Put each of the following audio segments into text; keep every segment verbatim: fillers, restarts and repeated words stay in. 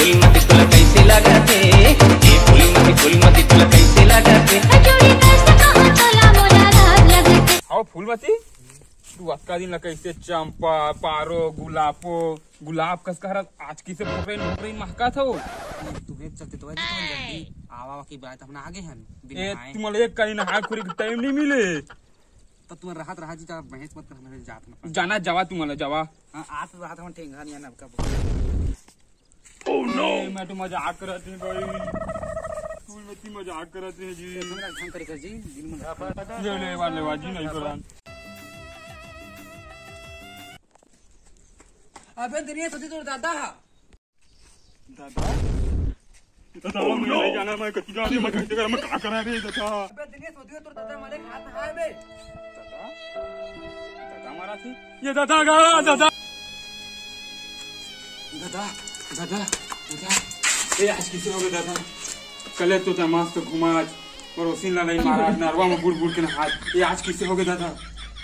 फूलमती तोला कैसे लागत हे? ए फूलमती, फूलमती तोला कैसे लागत हे? जोड़ी कैसे कहो तोला मोला राज लगत हे। आओ फूलमती, तू अतका दिन ला कैसे चंपा, पारो, गुलाबो, गुलाब कस कहरा आज किसे भोकरइन भोकरइन महकत हो? तू एक चलते तो जल्दी आवा आवा की बात हमन आगे हन। बिना ए, नहाए। तुमन एक कहीं नहाए खुरी के टाइम नहीं मिले। तो तुमन रहत रहा जी, जा बहस मत कर, हमरे जात में। जाना जावा तुमन ला, जावा। हाँ, आत रहत हमन ठेंगा नहीं आना कब। Oh no! ए, मैं तो मजाक करत हे भाई। तू में ती मजाक करत हे जी। ढंग करे कर जी, दिन में ले ले वा, ले वा जी, नहीं करन। अबे दुनिया सोची तोर दादा हा। दादा? दादा, मैं नहीं जाना, मैं कति जाने, मैं कैसे करा, मैं का करा रे दादा? अबे दुनिया सोची तोर दादा मारे हाथ ना आए बे। दादा? दादा मारा थी? ये दादा गा, दादा। दादा, दादा, दादा। ए, आज किसे हो गे दादा? कले तो तैं मस्त घुमाच, परोसिन ला नहीं मारा, नरवा में बुड़ बुड़ के नहाच। ए, आज किसे हो गे दादा?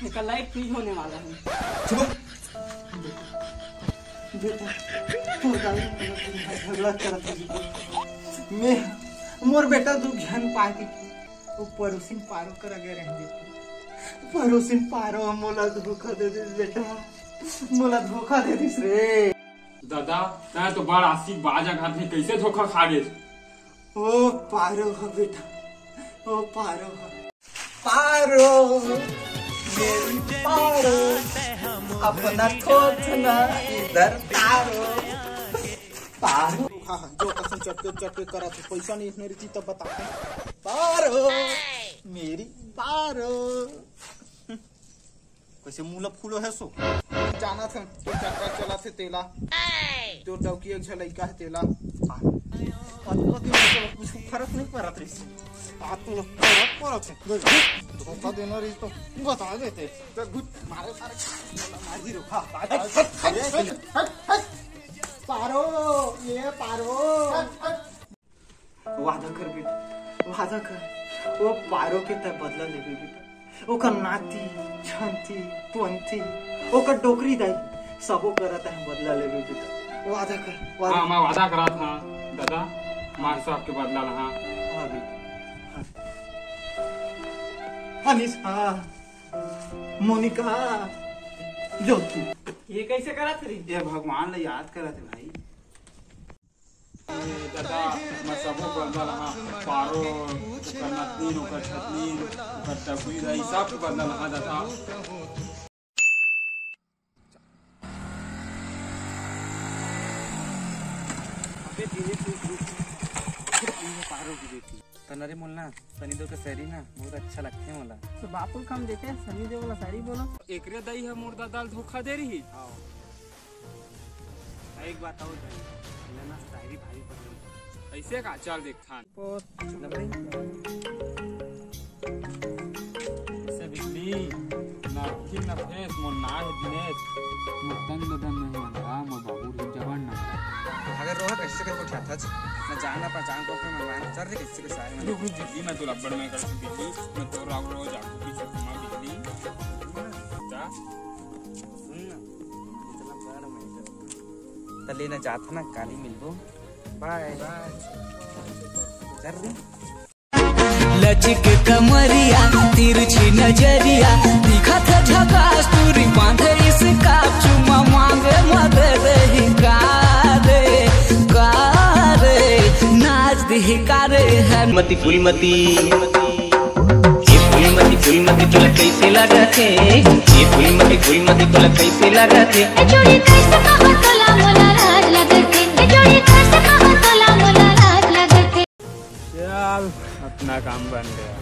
इनका लाइफ फ्री होने वाला है। चुप। बेटा, तोर दाई झगड़ा करत रही। मैं, मोर बेटा दुख झन पाए के वो परोसिन पारो करा गे रह बेटा। परोसिन पारो मोला धोखा दे दिस बेटा, मोला धोखा दे दिस रे। दादा, तैं तो बड़ आशिक बाजा घाट में कैसे धोखा खा गे? ओ पारो हो बेटा, ओ पारो हो। पारो, मेरी पारो, अपना थोथना इधर पारो। पारो। हाँ, हाँ, जो कसम चटके चटके करा थे, पैसा नहीं इतने रहती तब बता। पारो, मेरी पारो। कैसे मुंह ला फूलो है सो? जाना थे, तो चक्का चला थे तेला। तो डौकी एक झ लइका है तेला। हाँ। अतको दिन में तो कुछ फर्क नहीं पड़त रही। आज तो फर्क पड़त है। धोखा देना रही तो बता देते। तो घुट मारे सारे मार ही रुका। अरे, हट, हट, हट। पारो, ये पारो। वादा कर बेटा, वादा कर, वो पारो के तैं बदला लेबे बेटा। ओकर नाती, छंती, पोंती, ओकर डोकरी दाई, सबो करा तैं बदला लेबे बेटा। वादा कर, वादा। हाँ, मैं वादा करा था दादा, मार साहब के बदला ला, हाँ। हाँ बेटा, हाँ। अनिस, हाँ। मोनिका, ज्योति। ये कैसे करत रही? ये भगवान ला याद करत हे भाई। ए, दादा, मैं सबो बदला ला, हाँ, पारो, ओकर नतनीन, ओकर छतनीन, ओकर टकुरी दाई, सब के बदला ला, हाँ, दादा। अबे दिनेश, ये पारो की बेटी। तनरे मोल ना, सनी देओल के शायरी ना, बहुत अच्छा लगथे मोला। तो बापू के हम देखे, सनी देओल वाला शायरी बोलो। एकरे दाई ह मोर दादा ल धोखा दे रही। हाँ। एक बात और भाई, इन्हें ना शायरी भारी पसंद है। ऐसे का? चल देखथन। ऐसे बिजली, ना अखिल ना फेस, मोर नाम है दिनेश। मोर तन बदन में है अंधा, मोर बाबू रे जवान ना। अगर रोहत ऐसे करके उठाता, ना जाना पहचान को अपने मनमान चल रही किसी के सारे में। रुक, रुक, बिजली, मैं तो लब्बड़ में कर बिजली, मैं तो राव रोज आपको पीछे घुमा बिजली। जा। सुन ना, इतना बड़ा मैं तो। त लेना जात ना, काली मिलबो। बाय। बाय। कर दे। लचक कमरिया, तिरछी नजरिया, दिखत झकास, टूरी बांधे इसका चुम्मा मांगे मदद ही का दे, का रे, नाच दी का रे है। मती फूलमती। ए फूलमती, फूलमती तोला कैसे लागत हे? ए फूलमती, फूलमती तोला कैसे लागत हे? ए जोड़ी कैसे कहो तोला मोला राज लगत हे? ए जोड़ी कैसे कहो तोला मोला राज लगत हे? चल, अपना काम बन गया।